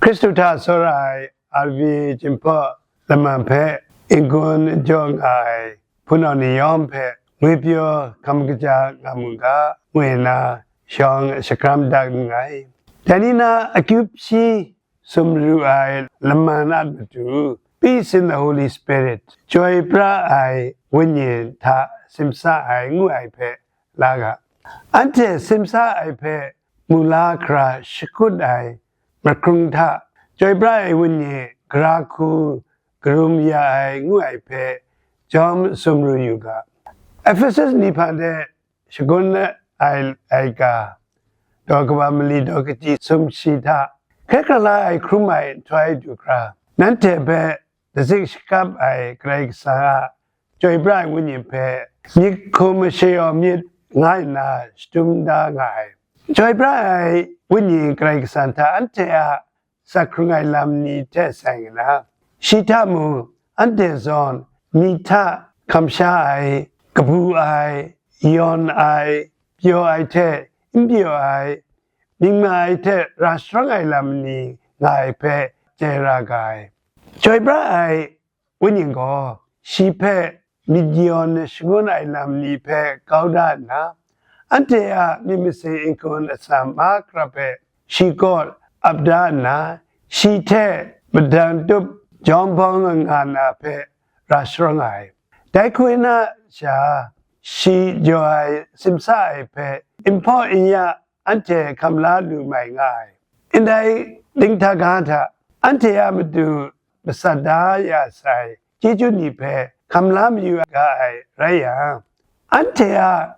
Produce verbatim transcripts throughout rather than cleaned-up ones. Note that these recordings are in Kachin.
Hkristu hta tsawra ai R V Jinghpaw laman hpe n-gun jaw nga ai hpunau ni yawng hpe ngwi pyaw hkam kaja nga mu ga, ngu nna shawng shakram dat nngai. Dai ni na akyu hpyi sumru ai laman a matu, Peace in the Holy Spirit, Chyoi pra ai Wenyi hta simsa ai, ngu ai hpe la ga. Anhte simsa ai hpe mula hkra shakut ai mahkrung hta, Chyoi pra ai Wenyi gara hku karum ya ai, ngu ai hpe jawm sumru yu ga. Ephesus ni hpang de shagun ai, ai ga, daw kaba mali daw kaji sumshi hta, hkrai hkra la ai hkrum ai nhtoi du hkra, nanhte hpe dazik shakap ai Karai Kasang a Chyoi pra ai Wenyi hpe myit hkum shayaw myit, nga nna shadum da nga ai. Chyoi pra ai Wenyi Karai Kasang hta anhte a sa hkrung ai lam ni hte seng nna, shi hta mung anhte zawn myi hta hkamsha ai, kabu ai, yawn ai, pyaw ai hte n pyaw ai, myit nga ai hte ra sharawng ai lam ni nga ai hpe chye ra ga ai. Chyoi pra ai Wenyi gaw shi hpe myit yawn shangun ai lam ni hpe kau da nna, anhte a myit masin n-gun atsam mahkra hpe shi kaw ap da nna, shi hte madan tup jawm bawng nga na hpe ra sharawng ai. Dai hku na sha, shi jaw ai simsa ai hpe n hpaw n ya anhte hkam la lu mai nga ai. Ndai dinghta ga hta anhte a matu masat da ya sai chyeju ni hpe hkam la mayu ga ai rai yang, anhte a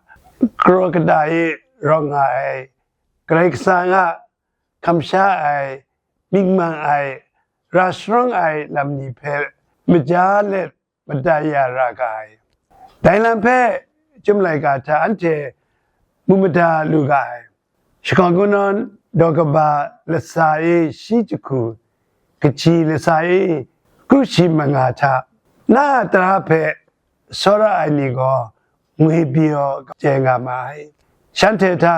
kraw kata e rawng nga ai Karai Kasang a kamsha ai, myit mang ai, ra sharawng ai lam ni hpe maja let madat ya ra ga ai. Dai lam hpe Chyum laika hta anhte mu mada lu ga ai. Shakawn kungdawn daw kaba latsa e shi jahku, kaji latsa e kru shi manga hta, na a tara hpe tsawra ai ni gaw ngwi pyaw chye nga ma ai. Shanhte hta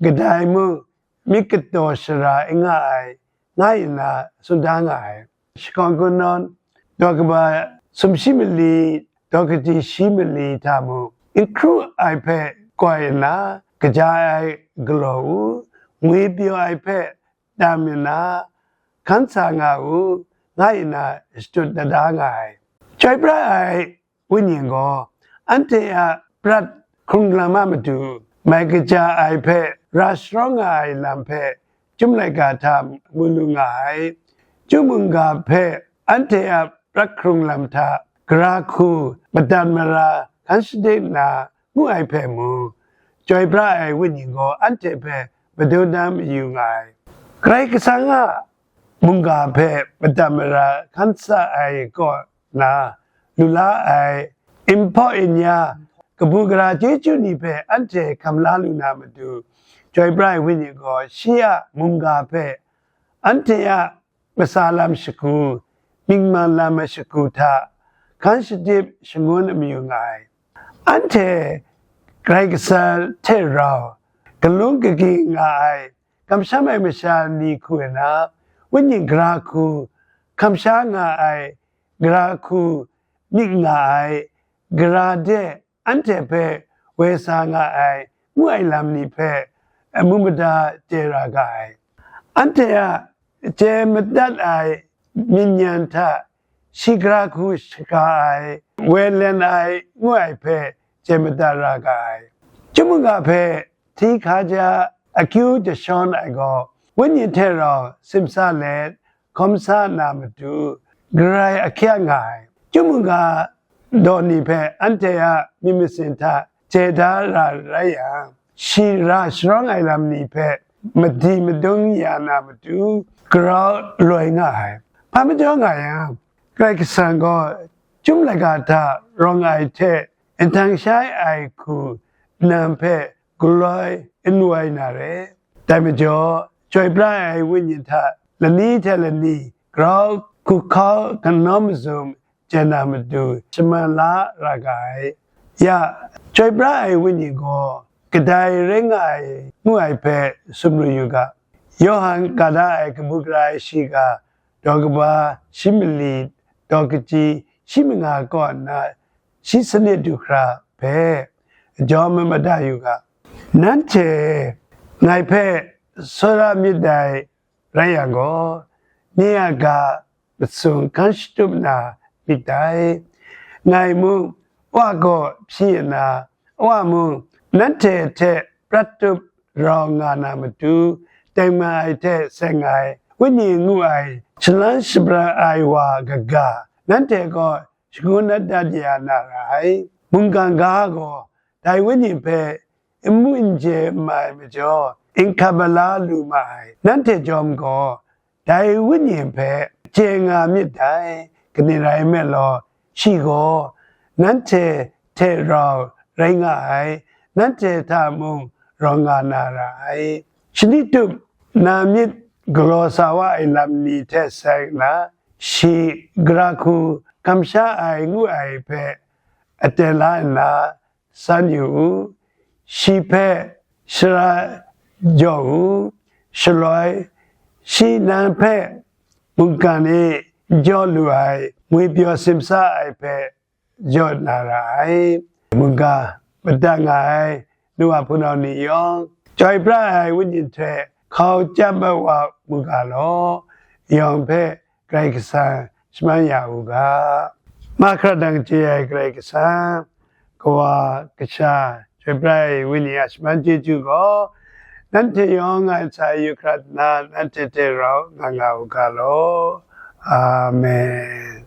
kadai mung myit kataw shara n nga ai, nga nna tsun da nga ai. Shakawn kungdawn daw kaba sumshi mali, daw kaji shi mali hta mung n hkru ai hpe koi nna, kaja ai galaw u, ngwi pyaw ai hpe tam nna, hkan sa nga u, nga nna shadut da da nga ai. Chyoi pra ai Wenyi gaw anhte a prat hkrung lam a matu mai kaja ai hpe ra sharawng nga ai lam hpe Chyum laika hta mu lu nga ai. Chyum mungga hpe anhte a prat hkrung lam hta gara hku, madat mara, hkan shading na, ngu ai hpe mung, Chyoi pra ai Wenyi gaw anhte hpe madun na mayu nga ai. Karai Kasang a mungga hpe madat mara hkan sa ai kaw na lu la ai, n hpaw n ya, kabu gara chyeju ni hpe anhte hkam la lu na matu, Chyoi pra ai Wenyi gaw shi a mungga hpe anhte a matsa lam shagu, myit mang lam ai shagu hta hkan shadip shangun mayu nga ai. Anhte Karai Kasang hte rau galung kagyi nga ai, kamsham ai masha ni hku nna, Wenyi gara hku kamsha nga ai, gara hku myit nga ai, gara de anhte hpe woi sa nga ai, ngu ai lam ni hpe mu mada chye ra ga ai. Anhte a chye madat ai myit nyan hta shi gara hku shaga ai, woi len ai, ngu ai hpe chye madat ra ga ai. Chyum mungga hpe hti hkaja akyu jashawn ai gaw, Wenyi hte rau simsa let, hkawm sa na matu, garai ahkyak nga ai. Chyum mungga daw ni hpe anhte a myit masin hta chye da ra rai yang, shi ra sharawng ai lam ni hpe madi madung ya na matu, garau loi nga ai. Hpa majaw nga yang, Karai Kasang gaw Chyum laika hta rawng ai hte nhtang shai ai hku nang hpe galoi n woi na re. Dai majaw, Chyoi pra ai Wenyi hta lani hte lani grau hku hkau kanau mazum chye na matu shaman la ra ga ai. Ya, Chyoi pra ai Wenyi gaw kadai rai nga ai ngu ai hpe sumru yu ga. Yawhan ga da ai kabu gara ai shiga, daw kaba shi mali, daw kachyi shi manga kaw nna shi sanit du hkra hpe, ajaw mamada yu ga. Nanhte ngai hpe tsawra myit dai rai yang gaw, nye a ga masum hkan shatup na myit dai. Ngai mung, Wa gaw hpyi nna, Wa mung, nanhte hte prat tup rau nga na matu, tengman ai hte seng ai, Wenyi ngu ai, shalan shabran ai wa kaga, nanhte gaw shangun dat dat ya na ra ai. Mungkan ga gaw dai Wenyi hpe n mu n je n mai majaw, n hkap ala lu ma ai. Nanhte jawm gaw, dai Wenyi hpe chye nga myit dai, kaning rai nme law, shi gaw nanhte hte rau rai nga ai, nanhte hta mung rau nga na ra ai. Shani tup na myit galaw sa wa ai lam ni hte seng nna, shi gara hku kamsha ai ngu ai hpe aten la nna, san yu u, shi hpe shara jaw u, shaloi shi nang hpe mungkan e jaw lu ai ngwi pyaw simsa ai hpe jaw na ra ai. Mungga madat nga ai nu wa hpunau ni yawng, chyoi pra ai Wenyi hte hkau chyam ai wa mu ga law, yawng hpe Karai Kasang shaman ya u ga. Mahkra dang chye ai Karai Kasang, Kawa, Kasha, Chyoi pra ai Wenyi a shaman chyeju gaw, nanhte yawng a ntsa yu hkrat nna, nanhte hte rau nga nga u ga law. Amen.